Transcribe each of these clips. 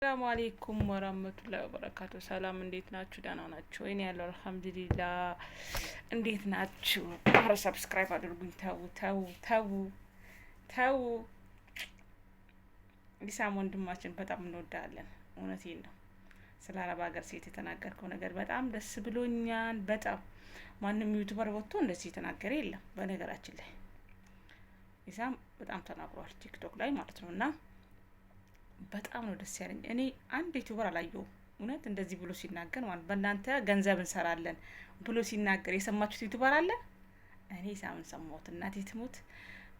ሰላሙ አሌይኩም ወራህመቱላሂ ወበረካቱ። ሰላም እንዴት ናችሁ? ደህና ናችሁ? እኔ ያለው አልሐምዱሊላህ። እንዴት ናችሁ? ኧረ subscribe አድርጉኝ። ተው ተው ተው ተው። ኢሳም ወንድማችን በጣም እንወዳለን። እውነቴን ነው። ስለ አረብ ሀገር ሴት የተናገርከው ነገር በጣም ደስ ብሎኛል። በጣም ማንም YouTuber ወጥቶ እንደዚህ የተናገረ የለም። በነገራችን ላይ ኢሳም በጣም ተናግሯል፣ ቲክቶክ ላይ ማለት ነው እና በጣም ነው ደስ ያለኝ። እኔ አንድ YouTuber አላየሁም እውነት እንደዚህ ብሎ ሲናገር ማለት በእናንተ ገንዘብ እንሰራለን ብሎ ሲናገር የሰማችሁት YouTuber አለ? እኔ ኢሳምን ሰማሁት። እናቴ ትሙት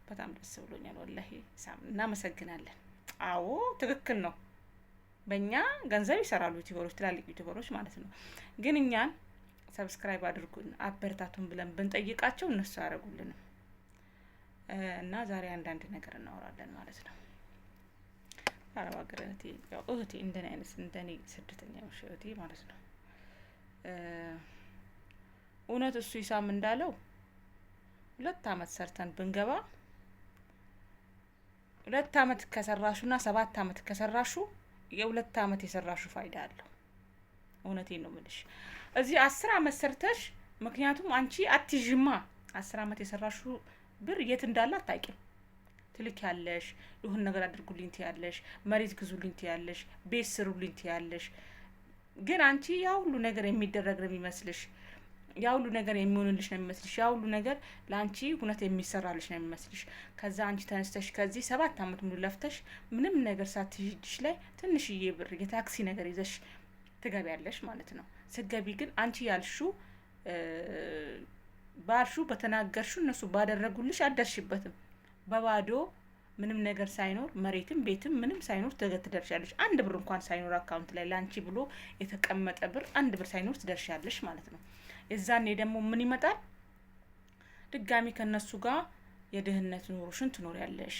በጣም ደስ ብሎኛል። ወላሂ ኢሳም እናመሰግናለን። አዎ ትክክል ነው። በእኛ ገንዘብ ይሰራሉ YouTuber ኦች፣ ትላልቅ YouTuber ኦች ማለት ነው። ግን እኛን subscribe አድርጉን አበረታቱን ብለን ብንጠይቃቸው እነሱ አያደርጉልንም። እና ዛሬ አንዳንድ ነገር እናወራለን ማለት ነው። አረብ ሀገር እህቴ ያው እህቴ እንደኔ አይነት እንደኔ ስደተኛ እህቴ ማለት ነው። እውነት እሱ ኢሳም እንዳለው 2 አመት ሰርተን ብንገባ 2 አመት ከሰራሹና 7 አመት ከሰራሹ የ2 አመት የሰራሹ ፋይዳ አለው። እውነቴን ነው የምልሽ። እዚህ 10 አመት ሰርተሽ ምክንያቱም አንቺ አትዥማ 10 አመት የሰራሹ ብር የት እንዳለ አታውቂም። ትልኪያለሽ፣ ይሁን ነገር አድርጉልኝ ትያለሽ፣ መሬት ግዙልኝ ትያለሽ፣ ቤት ስሩልኝ ትያለሽ። ግን አንቺ ያ ሁሉ ነገር የሚደረግ ነው የሚመስልሽ፣ ያ ሁሉ ነገር የሚሆንልሽ ነው የሚመስልሽ፣ ያ ሁሉ ነገር ለአንቺ እውነት የሚሰራልሽ ነው የሚመስልሽ። ከዛ አንቺ ተነስተሽ ከዚህ 7 አመት ሙሉ ለፍተሽ ምንም ነገር ሳትይዥ እጅሽ ላይ ትንሽዬ ብር የታክሲ ነገር ይዘሽ ትገቢያለሽ ማለት ነው። ስትገቢ ግን አንቺ ያልሹ ባልሹ በተናገርሹ እነሱ ባደረጉልሽ አደርሽበትም። በባዶ ምንም ነገር ሳይኖር መሬትም ቤትም ምንም ሳይኖር ትደርሻለሽ። አንድ ብር እንኳን ሳይኖር account ላይ ላንቺ ብሎ የተቀመጠ ብር አንድ ብር ሳይኖር ትደርሻለሽ ማለት ነው። የዛኔ ደግሞ ምን ይመጣል? ድጋሚ ከነሱ ጋር የድህነት ኑሮሽን ትኖሪያለሽ።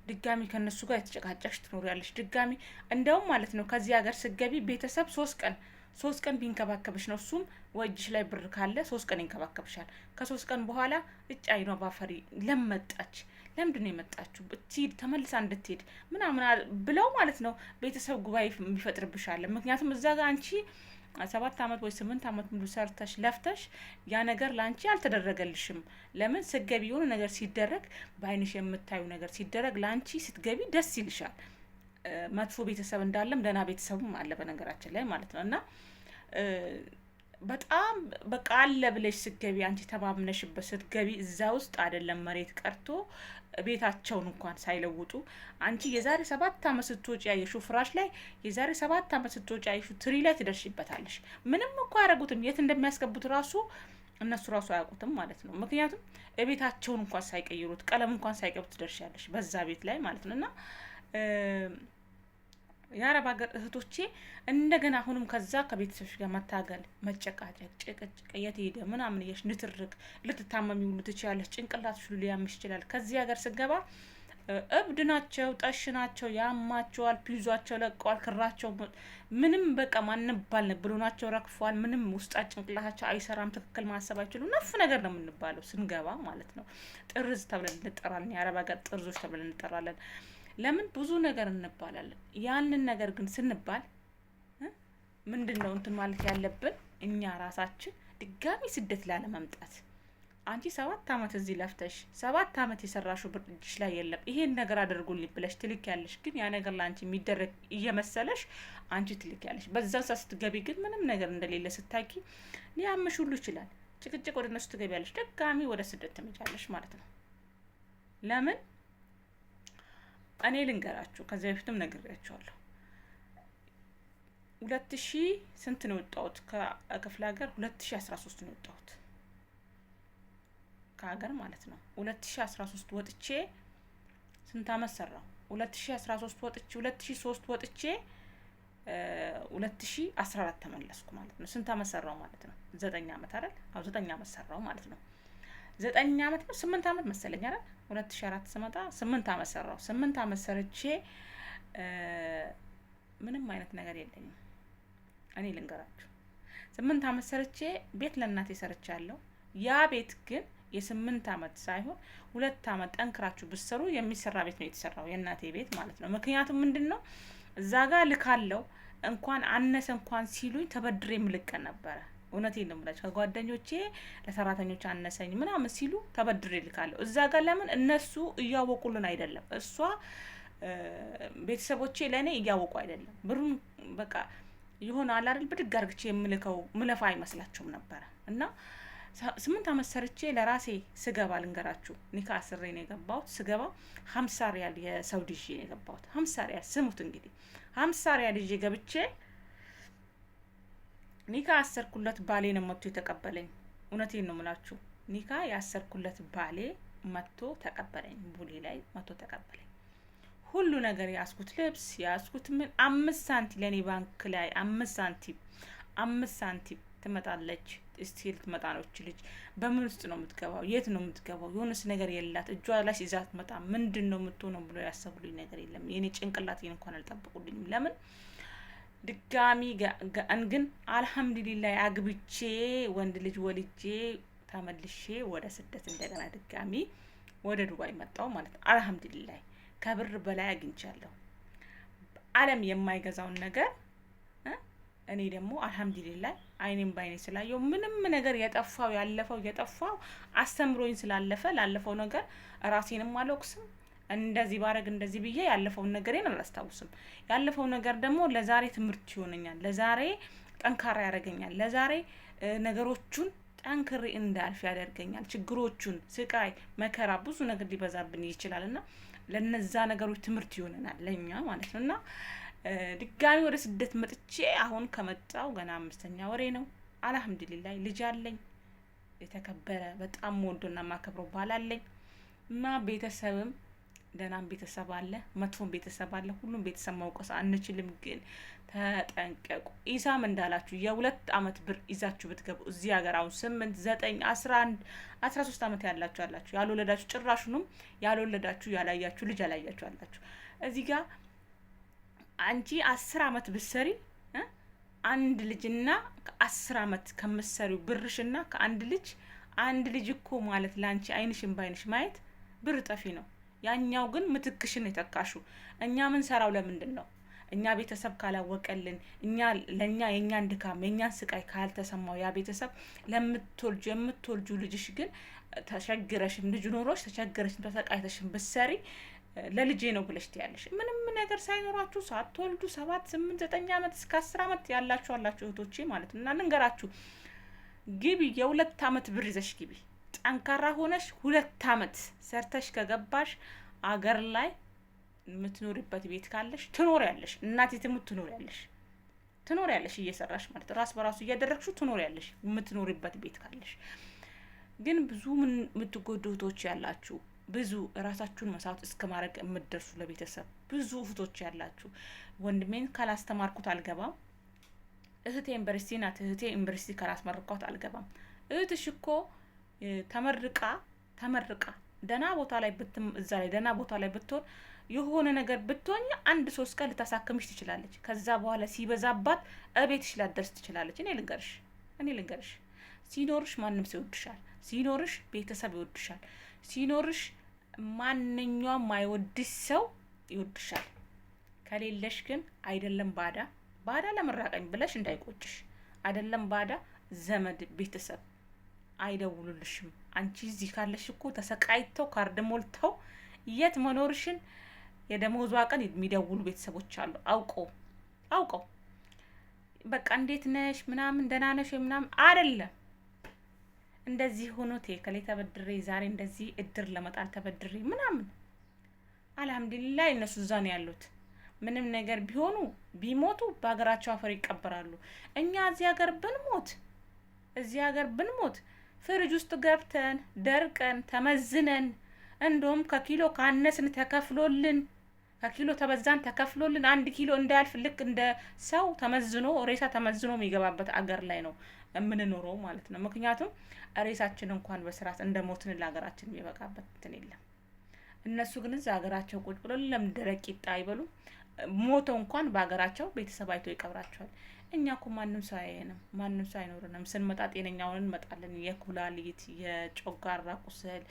ድጋሚ ከነሱ ጋር የተጨቃጨቅሽ ትኖሪያለሽ። ድጋሚ እንደውም ማለት ነው ከዚህ ሀገር ስትገቢ ቤተሰብ 3 ቀን 3 ቀን ቢንከባከብሽ ነው። እሱም ወእጅሽ ላይ ብር ካለ 3 ቀን ይንከባከብሻል። ከ3 ቀን በኋላ እጭ አይኗ ባፈሪ ለመጣች ለምንድን ነው የመጣችሁ ብትሄድ ተመልሳ እንድትሄድ ምናምን ብለው ማለት ነው ቤተሰብ ጉባኤ የሚፈጥርብሻል። ምክንያቱም እዛ ጋር አንቺ 7 አመት ወይ 8 አመት ሙሉ ሰርተሽ ለፍተሽ ያ ነገር ለአንቺ አልተደረገልሽም። ለምን ስትገቢ የሆነ ነገር ሲደረግ በአይንሽ የምታዩ ነገር ሲደረግ ለአንቺ ስትገቢ ደስ ይልሻል። መጥፎ ቤተሰብ እንዳለም ደህና ቤተሰብም አለ በነገራችን ላይ ማለት ነው። እና በጣም በቃ አለ ብለሽ ስትገቢ አንቺ ተማምነሽበት ስትገቢ እዛ ውስጥ አይደለም መሬት ቀርቶ ቤታቸውን እንኳን ሳይለውጡ አንቺ የዛሬ 7 አመት ስትወጪ ያየሽው ፍራሽ ላይ የዛሬ 7 አመት ስትወጪ ያየሽው ትሪ ላይ ትደርሽበታለሽ። ምንም እኮ አያደርጉትም። የት እንደሚያስገቡት ራሱ እነሱ ራሱ አያውቁትም ማለት ነው። ምክንያቱም ቤታቸውን እንኳን ሳይቀይሩት ቀለም እንኳን ሳይቀቡት ትደርሻለሽ በዛ ቤት ላይ ማለት ነው። እና የአረብ ሀገር እህቶቼ እንደገና አሁንም ከዛ ከቤተሰቦች ጋር መታገል፣ መጨቃጨቅ፣ ጭቅጭቅ የት ሄደ ምናምን እያልሽ ንትርክ ልትታመሚ ሁሉ ትችያለሽ። ጭንቅላትሽ ሁሉ ሊያምሽ ይችላል። ከዚህ ሀገር ስገባ እብድ ናቸው፣ ጠሽ ናቸው፣ ያማቸዋል፣ ፒዟቸው ለቀዋል፣ ክራቸው ምንም በቃ ማንባል ብሎናቸው ረግፏል። ምንም ውስጣ ጭንቅላታቸው አይሰራም፣ ትክክል ማሰብ አይችሉም። ነፍ ነገር ነው የምንባለው ስንገባ ማለት ነው። ጥርዝ ተብለን እንጠራለን። የአረብ ሀገር ጥርዞች ተብለን እንጠራለን። ለምን ብዙ ነገር እንባላለን። ያንን ነገር ግን ስንባል ምንድን ነው እንትን ማለት ያለብን እኛ ራሳችን ድጋሚ ስደት ላለመምጣት። አንቺ 7 አመት እዚህ ለፍተሽ 7 አመት የሰራሽው ብር እጅሽ ላይ የለም። ይሄን ነገር አድርጉልኝ ብለሽ ትልኪያለሽ፣ ግን ያ ነገር ለአንቺ የሚደረግ እየመሰለሽ አንቺ ትልኪያለሽ። በዛን ሰዓት ስትገቢ ግን ምንም ነገር እንደሌለ ስታቂ ሊያምሽ ሁሉ ይችላል። ጭቅጭቅ ወደ እነሱ ትገቢያለሽ፣ ድጋሚ ወደ ስደት ትመጫለሽ ማለት ነው። ለምን እኔ ልንገራችሁ፣ ከዚያ በፊትም ነግሬያችኋለሁ። 2000 ስንት ነው የወጣሁት ከክፍለ ሀገር? 2013 ነው የወጣሁት ከሀገር ማለት ነው። 2013 ወጥቼ ስንት አመት ሰራሁ? 2013 ወጥቼ 2003 ወጥቼ 2014 ተመለስኩ ማለት ነው። ስንት አመት ሰራሁ ማለት ነው? 9 አመት አይደል? አዎ 9 አመት ሰራሁ ማለት ነው። 9 አመት ነው 8 አመት መሰለኝ አይደል? 2004 ስመጣ 8 አመት ሰራሁ። 8 አመት ሰርቼ ምንም አይነት ነገር የለኝም። እኔ ልንገራችሁ 8 አመት ሰርቼ ቤት ለእናቴ ሰርቻለሁ። ያ ቤት ግን የ8 አመት ሳይሆን 2 አመት ጠንክራችሁ ብትሰሩ የሚሰራ ቤት ነው የተሰራው የእናቴ ቤት ማለት ነው። ምክንያቱም ምንድን ነው እዛ ጋር ልካለው እንኳን አነሰ እንኳን ሲሉኝ ተበድሬ ምልቀን ነበረ። እውነቴን ነው የምላችሁ። ከጓደኞቼ ለሰራተኞች አነሰኝ ምናምን ሲሉ ተበድሬ ልካለሁ። እዛ ጋር ለምን እነሱ እያወቁልን አይደለም። እሷ ቤተሰቦቼ ለእኔ እያወቁ አይደለም። ብሩን በቃ የሆነ አለ አይደል ብድግ አርግቼ የምልከው ምለፋ አይመስላቸውም ነበረ። እና 8 አመት ሰርቼ ለራሴ ስገባ ልንገራችሁ፣ ኒካ አስሬ ነው የገባሁት። ስገባ 50 ሪያል የሰው ይዤ ነው የገባሁት። 50 ሪያል ስሙት እንግዲህ፣ 50 ሪያል ይዤ ገብቼ ኒካ አሰርኩለት። ባሌ ነው መጥቶ የተቀበለኝ። እውነቴን ነው ምላችሁ። ኒካ ያሰርኩለት ባሌ መጥቶ ተቀበለኝ። ቡሌ ላይ መጥቶ ተቀበለኝ። ሁሉ ነገር ያስኩት ልብስ ያስኩት ምን 5 ሳንቲም ለእኔ ባንክ ላይ 5 ሳንቲም፣ 5 ሳንቲም ትመጣለች still ትመጣ ነው። እች ልጅ በምን ውስጥ ነው የምትገባው? የት ነው የምትገባው? የሆነስ ነገር የላት እጇ ላይ ይዛ ትመጣ ምንድን ነው የምትሆነው ብሎ ያሰቡልኝ ነገር የለም። የኔ ጭንቅላት እንኳን አልጠበቁልኝም። ለምን ድጋሚ ግን አልሐምዱሊላህ አግብቼ ወንድ ልጅ ወልጄ ተመልሼ ወደ ስደት እንደገና ድጋሚ ወደ ዱባይ መጣው ማለት ነው። አልሐምዱሊላህ ከብር በላይ አግኝቻለሁ። ዓለም የማይገዛውን ነገር እኔ ደግሞ አልሐምዱሊላህ አይኔም ባይኔ ስላየው ምንም ነገር የጠፋው ያለፈው የጠፋው አስተምሮኝ ስላለፈ ላለፈው ነገር ራሴንም አልወቅስም። እንደዚህ ባረግ እንደዚህ ብዬ ያለፈውን ነገሬን አላስታውስም። ያለፈው ነገር ደግሞ ለዛሬ ትምህርት ይሆነኛል፣ ለዛሬ ጠንካራ ያደርገኛል፣ ለዛሬ ነገሮቹን ጠንክሬ እንዳልፍ ያደርገኛል። ችግሮቹን፣ ስቃይ፣ መከራ ብዙ ነገር ሊበዛብን ይችላል እና ለነዛ ነገሮች ትምህርት ይሆነናል ለእኛ ማለት ነው። እና ድጋሚ ወደ ስደት መጥቼ አሁን ከመጣው ገና አምስተኛ ወሬ ነው። አልሐምዱሊላህ ልጅ አለኝ። የተከበረ በጣም ወዶና ማከብረው ባል አለኝ እና ቤተሰብም ደህናም ቤተሰብ አለ፣ መጥፎም ቤተሰብ አለ። ሁሉም ቤተሰብ መውቀስ አንችልም፣ ግን ተጠንቀቁ። ኢሳም እንዳላችሁ የ2 አመት ብር ይዛችሁ ብትገቡ እዚህ ሀገር አሁን 8፣ 9፣ 11፣ 13 አመት ያላችሁ አላችሁ፣ ያልወለዳችሁ ጭራሹንም ያልወለዳችሁ ያላያችሁ ልጅ ያላያችሁ አላችሁ። እዚህ ጋር አንቺ 10 አመት ብትሰሪ አንድ ልጅና ከ10 አመት ከምትሰሪው ብርሽና ከአንድ ልጅ፣ አንድ ልጅ እኮ ማለት ለአንቺ አይንሽን ባይንሽ ማየት ብር ጠፊ ነው። ያኛው ግን ምትክሽን የተካሹ። እኛ ምን ሰራው ለምንድን ነው? እኛ ቤተሰብ ካላወቀልን፣ እኛ ለእኛ የእኛን ድካም የእኛን ስቃይ ካልተሰማው ያ ቤተሰብ ለምትወልጁ የምትወልጁ ልጅሽ ግን ተቸግረሽም ልጅ ኖሮሽ ተቸግረሽም ተሰቃይተሽም ብትሰሪ ለልጄ ነው ብለሽ ትያለሽ። ምንም ነገር ሳይኖራችሁ ሳትወልዱ 7፣ 8፣ 9 አመት እስከ 10 አመት ያላችሁ አላችሁ እህቶቼ ማለት ነው። እና ልንገራችሁ፣ ግቢ፣ የ2 አመት ብር ይዘሽ ግቢ። ጠንካራ ሆነሽ 2 አመት ሰርተሽ ከገባሽ አገር ላይ የምትኖሪበት ቤት ካለሽ ትኖሪያለሽ። እናቴ ትሙት ትኖሪያለሽ፣ ትኖሪያለሽ እየሰራሽ ማለት ራስ በራሱ እያደረግሽው ትኖሪያለሽ የምትኖሪበት ቤት ካለሽ። ግን ብዙ የምትጎዱ እህቶች ያላችሁ፣ ብዙ ራሳችሁን መስዋዕት እስከ ማድረግ የምትደርሱ ለቤተሰብ ብዙ እህቶች ያላችሁ፣ ወንድሜን ካላስተማርኩት አልገባም፣ እህቴ ዩኒቨርሲቲ ናት፣ እህቴ ዩኒቨርሲቲ ካላስመርኳት አልገባም። እህትሽ እኮ ተመርቃ ተመርቃ ደህና ቦታ ላይ ብትም እዛ ላይ ደህና ቦታ ላይ ብትሆን የሆነ ነገር ብትሆኝ አንድ 3 ቀን ልታሳክምሽ ትችላለች። ከዛ በኋላ ሲበዛባት እቤትሽ ላትደርስ ትችላለች። እኔ ልንገርሽ፣ ሲኖርሽ ማንም ሰው ይወድሻል። ሲኖርሽ ቤተሰብ ይወድሻል። ሲኖርሽ ማንኛውም ማይወድሽ ሰው ይወድሻል። ከሌለሽ ግን አይደለም ባዳ፣ ባዳ ለመራቀኝ ብለሽ እንዳይቆጭሽ፣ አይደለም ባዳ ዘመድ ቤተሰብ አይደውሉልሽም። አንቺ እዚህ ካለሽ እኮ ተሰቃይተው ካርድ ሞልተው የት መኖርሽን የደመወዟ ቀን የሚደውሉ ቤተሰቦች አሉ። አውቀው አውቀው በቃ እንዴት ነሽ ምናምን ደህና ነሽ ምናምን አይደለም። እንደዚህ ሆኖ ቴከሌ ተበድሬ ዛሬ እንደዚህ እድር ለመጣል ተበድሬ ምናምን። አልሐምዱሊላህ እነሱ እዛ ነው ያሉት። ምንም ነገር ቢሆኑ ቢሞቱ በሀገራቸው አፈር ይቀበራሉ። እኛ እዚህ ሀገር ብንሞት ፍሪጅ ውስጥ ገብተን ደርቀን ተመዝነን እንደውም ከኪሎ ካነስን ተከፍሎልን፣ ከኪሎ ተበዛን ተከፍሎልን፣ 1 ኪሎ እንዳያልፍ ልክ እንደ ሰው ተመዝኖ ሬሳ ተመዝኖ የሚገባበት አገር ላይ ነው የምንኖረው ማለት ነው። ምክንያቱም ሬሳችን እንኳን በስርዓት እንደ ሞትን ለሀገራችን የሚበቃበት እንትን የለም። እነሱ ግን እዛ ሀገራቸው ቁጭ ብሎ ለምን ደረቅ ቂጣ አይበሉም? ሞተው እንኳን በሀገራቸው ቤተሰብ አይቶ ይቀብራቸዋል። እኛ እኮ ማንም ሰው አያየንም፣ ማንም ሰው አይኖረንም። ስንመጣ ጤነኛ ሆነን እንመጣለን። የኩላሊት የጨጓራ ቁስል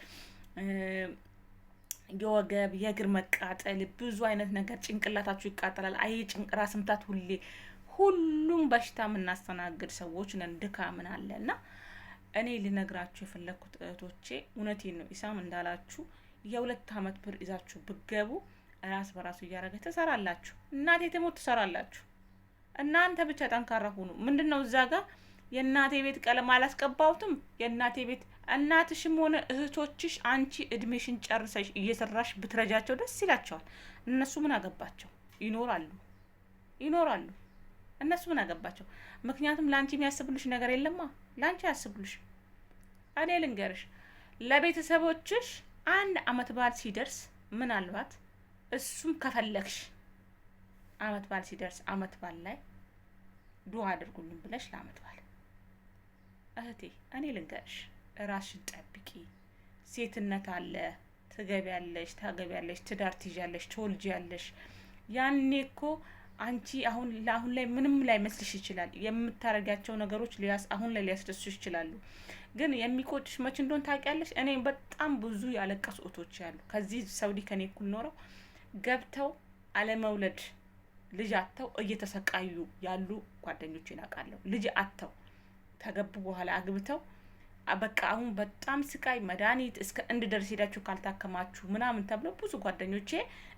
የወገብ የእግር መቃጠል፣ ብዙ አይነት ነገር፣ ጭንቅላታችሁ ይቃጠላል። አይ ራስ ምታት፣ ሁሌ ሁሉም በሽታ የምናስተናግድ ሰዎች ነን። ድካምን አለ እና እኔ ልነግራችሁ የፈለግኩት እህቶቼ እውነቴን ነው። ኢሳም እንዳላችሁ የ2 አመት ብር ይዛችሁ ብገቡ ራስ በራሱ እያደረገ ትሰራላችሁ። እናቴ ትሞት ትሰራላችሁ። እናንተ ብቻ ጠንካራ ሁኑ። ምንድን ነው እዛ ጋር የእናቴ ቤት ቀለም አላስቀባሁትም። የእናቴ ቤት እናትሽም ሆነ እህቶችሽ አንቺ እድሜሽን ጨርሰሽ እየሰራሽ ብትረጃቸው ደስ ይላቸዋል። እነሱ ምን አገባቸው? ይኖራሉ ይኖራሉ። እነሱ ምን አገባቸው? ምክንያቱም ለአንቺ የሚያስብልሽ ነገር የለማ። ለአንቺ አያስብልሽ። እኔ ልንገርሽ፣ ለቤተሰቦችሽ አንድ አመት በዓል ሲደርስ ምናልባት እሱም ከፈለግሽ አመት በዓል ሲደርስ አመት በዓል ላይ ዱዓ አድርጉልኝ ብለሽ ለአመት በዓል እህቴ፣ እኔ ልንገርሽ፣ ራስሽን ጠብቂ። ሴትነት አለ። ትገቢያለሽ፣ ታገቢያለሽ፣ ትዳር ትይዣለሽ፣ ትወልጂያለሽ። ያኔ እኮ አንቺ አሁን ለአሁን ላይ ምንም ላይ መስልሽ ይችላል። የምታደርጊያቸው ነገሮች አሁን ላይ ሊያስደስቱሽ ይችላሉ። ግን የሚቆጭሽ መች እንደሆን ታውቂያለሽ። እኔ በጣም ብዙ ያለቀሱ እህቶች ያሉ ከዚህ ሳውዲ ከኔ እኩል ኖረው ገብተው አለመውለድ ልጅ አጥተው እየተሰቃዩ ያሉ ጓደኞቼን አውቃለሁ። ልጅ አጥተው ከገቡ በኋላ አግብተው በቃ አሁን በጣም ስቃይ መድኃኒት እስከ እንድደርስ ሄዳችሁ ካልታከማችሁ ምናምን ተብለው ብዙ ጓደኞቼ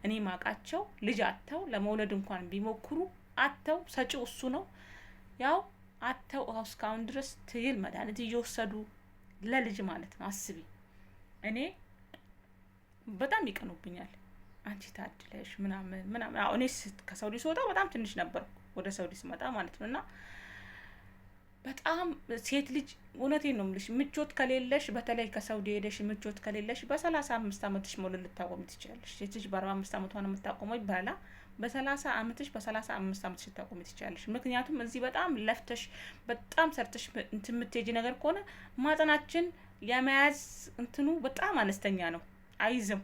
እኔ ማቃቸው ልጅ አጥተው ለመውለድ እንኳን ቢሞክሩ አጥተው፣ ሰጪው እሱ ነው፣ ያው አጥተው እስካሁን ድረስ ትይል መድኃኒት እየወሰዱ ለልጅ ማለት ነው። አስቢ፣ እኔ በጣም ይቀኑብኛል። አንቺ ታድለሽ ምናምን ምናምን። አዎ እኔ ከሳውዲ ስወጣ በጣም ትንሽ ነበርኩ፣ ወደ ሳውዲ ስመጣ ማለት ነው። እና በጣም ሴት ልጅ እውነቴን ነው የምልሽ፣ ምቾት ከሌለሽ፣ በተለይ ከሳውዲ ሄደሽ ምቾት ከሌለሽ በ35 አመትሽ መውለድ ልታቆሚ ትችላለሽ። ሴት ልጅ በ45 አመቷ ነው የምታቆመው ይባላል። በ30 አመትሽ፣ በ35 አመትሽ ልታቆሚ ትችላለሽ። ምክንያቱም እዚህ በጣም ለፍተሽ በጣም ሰርተሽ እንትን የምትሄጂ ነገር ከሆነ ማህፀናችን የመያዝ እንትኑ በጣም አነስተኛ ነው፣ አይዝም።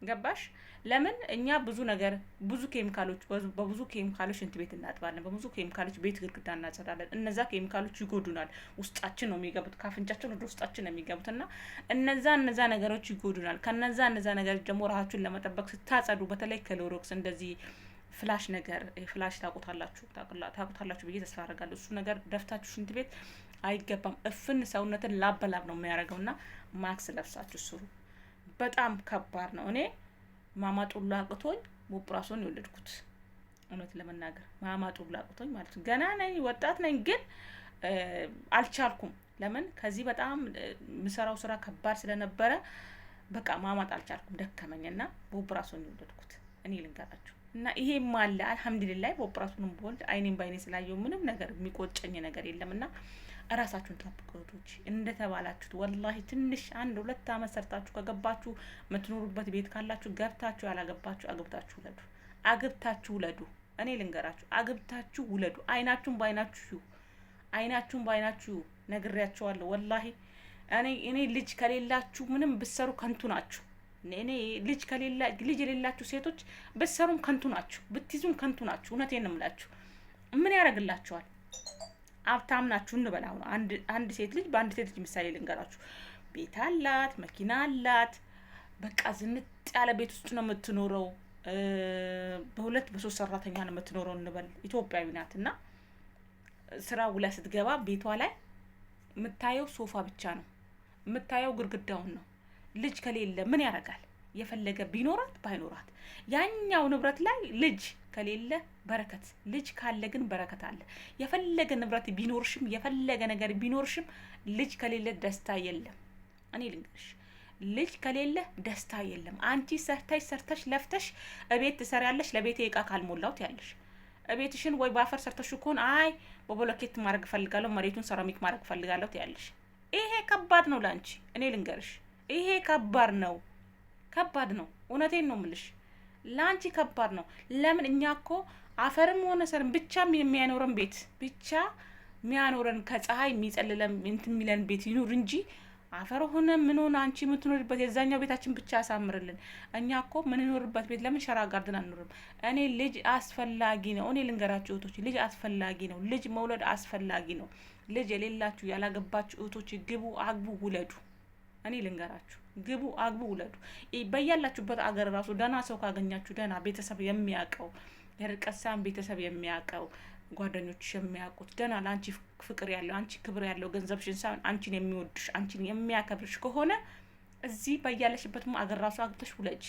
ገባሽ? ለምን እኛ ብዙ ነገር ብዙ ኬሚካሎች በብዙ ኬሚካሎች ሽንት ቤት እናጥባለን፣ በብዙ ኬሚካሎች ቤት ግድግዳ እናጸዳለን። እነዛ ኬሚካሎች ይጎዱናል። ውስጣችን ነው የሚገቡት፣ ካፍንጫችን ወደ ውስጣችን ነው የሚገቡት እና እነዛ ነገሮች ይጎዱናል። ከነዛ እነዛ ነገሮች ደግሞ ራሳችሁን ለመጠበቅ ስታጸዱ፣ በተለይ ክሎሮክስ እንደዚህ ፍላሽ ነገር፣ ፍላሽ ታውቁታላችሁ ብዬ ተስፋ አደርጋለሁ። እሱ ነገር ደፍታችሁ ሽንት ቤት አይገባም። እፍን ሰውነትን ላበላብ ነው የሚያደርገው እና ማክስ ለብሳችሁ ስሩ። በጣም ከባድ ነው። እኔ ማማጥ ሁሉ አቅቶኝ በኦፕራሲዮን የወለድኩት፣ እውነት ለመናገር ማማጥ ሁሉ አቅቶኝ ማለት ነው። ገና ነኝ፣ ወጣት ነኝ፣ ግን አልቻልኩም። ለምን ከዚህ በጣም የምሰራው ስራ ከባድ ስለነበረ በቃ ማማጥ አልቻልኩም፣ ደከመኝና በኦፕራሲዮን የወለድኩት። እኔ ልንገራችሁ እና ይሄም አለ። አልሐምዱሊላህ በኦፕራሲዮንም ብወልድ አይኔም በአይኔ ስላየው ምንም ነገር የሚቆጨኝ ነገር የለም። እና እራሳችሁን ጠብቁ እህቶች። እንደተባላችሁት ወላሂ ትንሽ 1-2 አመት ሰርታችሁ ከገባችሁ፣ የምትኖሩበት ቤት ካላችሁ ገብታችሁ፣ ያላገባችሁ አግብታችሁ ውለዱ። አግብታችሁ ውለዱ። እኔ ልንገራችሁ፣ አግብታችሁ ውለዱ። አይናችሁን በአይናችሁ፣ አይናችሁን በአይናችሁ ነግሬያችኋለሁ። ወላሂ እኔ ልጅ ከሌላችሁ ምንም ብትሰሩ ከንቱ ናችሁ። እኔ ልጅ ከሌላ ልጅ የሌላችሁ ሴቶች ብትሰሩም ከንቱ ናችሁ፣ ብትይዙም ከንቱ ናችሁ። እውነቴን ነው የምላችሁ። ምን ያደርግላችኋል? ሀብታም ናችሁ እንበል። አሁን አንድ ሴት ልጅ፣ በአንድ ሴት ልጅ ምሳሌ ልንገራችሁ። ቤት አላት፣ መኪና አላት፣ በቃ ዝንጥ ያለ ቤት ውስጥ ነው የምትኖረው። በሁለት በሶስት ሰራተኛ ነው የምትኖረው እንበል። ኢትዮጵያዊ ናት እና ስራ ውላ ስትገባ ቤቷ ላይ የምታየው ሶፋ ብቻ ነው የምታየው፣ ግድግዳውን ነው። ልጅ ከሌለ ምን ያደርጋል? የፈለገ ቢኖራት ባይኖራት ያኛው ንብረት ላይ ልጅ ከሌለ በረከት፣ ልጅ ካለ ግን በረከት አለ። የፈለገ ንብረት ቢኖርሽም የፈለገ ነገር ቢኖርሽም ልጅ ከሌለ ደስታ የለም። እኔ ልንገርሽ፣ ልጅ ከሌለ ደስታ የለም። አንቺ ሰርተሽ ሰርተሽ ለፍተሽ እቤት ትሰሪያለሽ። ለቤቴ እቃ ካልሞላው ትያለሽ። እቤትሽን ወይ በአፈር ሰርተሽ ከሆነ አይ በቦሎኬት ማድረግ እፈልጋለሁ፣ መሬቱን ሰራሚክ ማድረግ እፈልጋለሁ ትያለሽ። ይሄ ከባድ ነው ለአንቺ። እኔ ልንገርሽ፣ ይሄ ከባድ ነው፣ ከባድ ነው። እውነቴን ነው ምልሽ፣ ለአንቺ ከባድ ነው። ለምን እኛ እኮ አፈርም ሆነ ሰርም ብቻ የሚያኖረን ቤት፣ ብቻ የሚያኖረን ከፀሐይ የሚጸልለን እንትን የሚለን ቤት ይኑር እንጂ አፈር ሆነ ምን ሆነ አንቺ የምትኖርበት የዛኛው ቤታችን ብቻ ያሳምርልን። እኛ እኮ ምንኖርበት ቤት ለምን ሸራ ጋርድን አንኖርም? እኔ ልጅ አስፈላጊ ነው። እኔ ልንገራችሁ እህቶች፣ ልጅ አስፈላጊ ነው። ልጅ መውለድ አስፈላጊ ነው። ልጅ የሌላችሁ ያላገባችሁ እህቶች ግቡ፣ አግቡ፣ ውለዱ። እኔ ልንገራችሁ ግቡ፣ አግቡ፣ ውለዱ። በያላችሁበት አገር ራሱ ደህና ሰው ካገኛችሁ ደህና ቤተሰብ የሚያውቀው፣ የርቀት ሳይሆን ቤተሰብ የሚያውቀው፣ ጓደኞች የሚያውቁት፣ ደህና ለአንቺ ፍቅር ያለው፣ አንቺ ክብር ያለው፣ ገንዘብሽን ሳይሆን አንቺን የሚወድሽ፣ አንቺን የሚያከብርሽ ከሆነ እዚህ በያለሽበት አገር ራሱ አግብተሽ ውለጂ።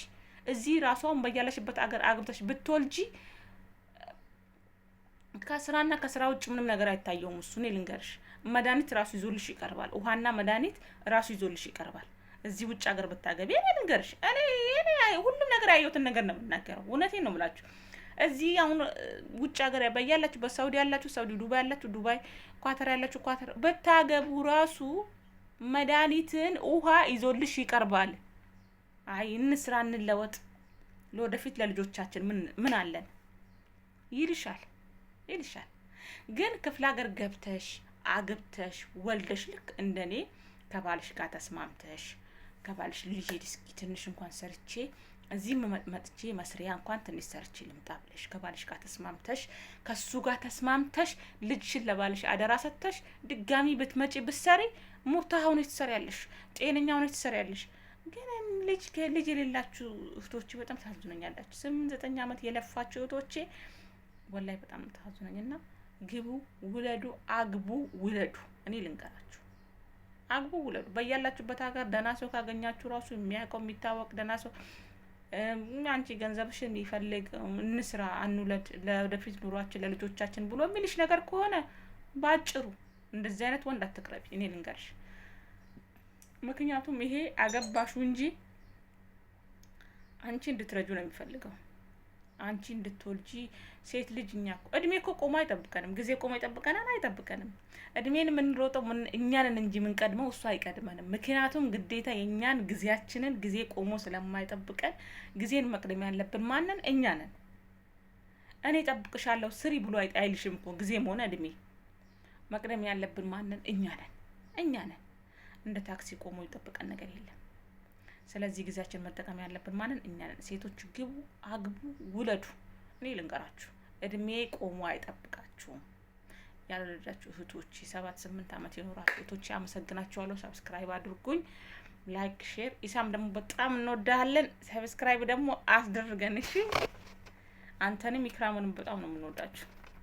እዚህ ራሷን በያለሽበት አገር አግብተሽ ብትወልጂ ከስራና ከስራ ውጭ ምንም ነገር አይታየውም። እሱ እኔ ልንገርሽ፣ መድኃኒት ራሱ ይዞልሽ ይቀርባል። ውሃና መድኃኒት ራሱ ይዞልሽ ይቀርባል። እዚህ ውጭ ሀገር ብታገቢ፣ እኔ ልንገርሽ፣ እኔ ሁሉም ነገር ያየሁትን ነገር ነው የምናገረው። እውነቴን ነው የምላችሁ። እዚህ አሁን ውጭ ሀገር በያላችሁ፣ በሳውዲ ያላችሁ ሳውዲ፣ ዱባይ ያላችሁ ዱባይ፣ ኳተር ያላችሁ ኳተር ብታገቡ ራሱ መድኃኒትን ውሃ ይዞልሽ ይቀርባል። አይ እንስራ፣ እንለወጥ፣ ለወደፊት ለልጆቻችን ምን አለን ይልሻል ይልሻል። ግን ክፍለ ሀገር ገብተሽ አግብተሽ ወልደሽ ልክ እንደኔ ከባልሽ ጋር ተስማምተሽ፣ ከባልሽ ልጅ እስኪ ትንሽ እንኳን ሰርቼ እዚህ መጥቼ መስሪያ እንኳን ትንሽ ሰርቼ ልምጣ ብለሽ ከባልሽ ጋር ተስማምተሽ፣ ከሱ ጋር ተስማምተሽ፣ ልጅሽን ለባልሽ አደራ ሰጥተሽ ድጋሚ ብትመጪ ብትሰሪ مرتاحة ሆነሽ ትሰሪያለሽ፣ ጤነኛ ሆነሽ ትሰሪያለሽ። ግን ልጅ ልጅ የሌላችሁ እህቶቼ በጣም ታሳዝኑኛላችሁ። 8 9 ዓመት የለፋችሁ እህቶቼ ወላሂ በጣም ታሳዝኑኝ እና ግቡ፣ ውለዱ፣ አግቡ፣ ውለዱ። እኔ ልንገራችሁ፣ አግቡ፣ ውለዱ። በያላችሁበት ሀገር ደህና ሰው ካገኛችሁ ራሱ የሚያውቀው የሚታወቅ ደህና ሰው፣ አንቺ ገንዘብሽን ይፈልግ፣ እንስራ፣ አንውለድ፣ ለወደፊት ኑሯችን ለልጆቻችን ብሎ የሚልሽ ነገር ከሆነ በአጭሩ እንደዚህ አይነት ወንድ አትቅረቢ። እኔ ልንገርሽ፣ ምክንያቱም ይሄ አገባሹ እንጂ አንቺ እንድትረጁ ነው የሚፈልገው። አንቺ እንድትወልጂ። ሴት ልጅ እኛ እኮ እድሜ እኮ ቆሞ አይጠብቀንም። ጊዜ ቆሞ ይጠብቀናል? አይጠብቀንም። እድሜን የምንሮጠው እኛንን እንጂ የምንቀድመው እሱ አይቀድመንም። ምክንያቱም ግዴታ የእኛን ጊዜያችንን ጊዜ ቆሞ ስለማይጠብቀን ጊዜን መቅደም ያለብን ማንን? እኛ ነን። እኔ እጠብቅሻለሁ ስሪ ብሎ አይልሽም እኮ ጊዜም ሆነ እድሜ። መቅደም ያለብን ማንን? እኛ ነን። እኛ ነን። እንደ ታክሲ ቆሞ ይጠብቀን ነገር የለም። ስለዚህ ጊዜያችን መጠቀም ያለብን ማንን? እኛ ነን። ሴቶች ግቡ፣ አግቡ፣ ውለዱ። እኔ ልንገራችሁ፣ እድሜ ቆሞ አይጠብቃችሁም። ያልወለዳችሁ እህቶች፣ 7 8 ዓመት የኖራችሁ እህቶች አመሰግናችኋለሁ። Subscribe አድርጉኝ፣ like፣ share። ኢሳም ደግሞ በጣም እንወዳለን። Subscribe ደግሞ አስደርገን እሺ። አንተንም ኢክራምንም በጣም ነው የምንወዳችሁ።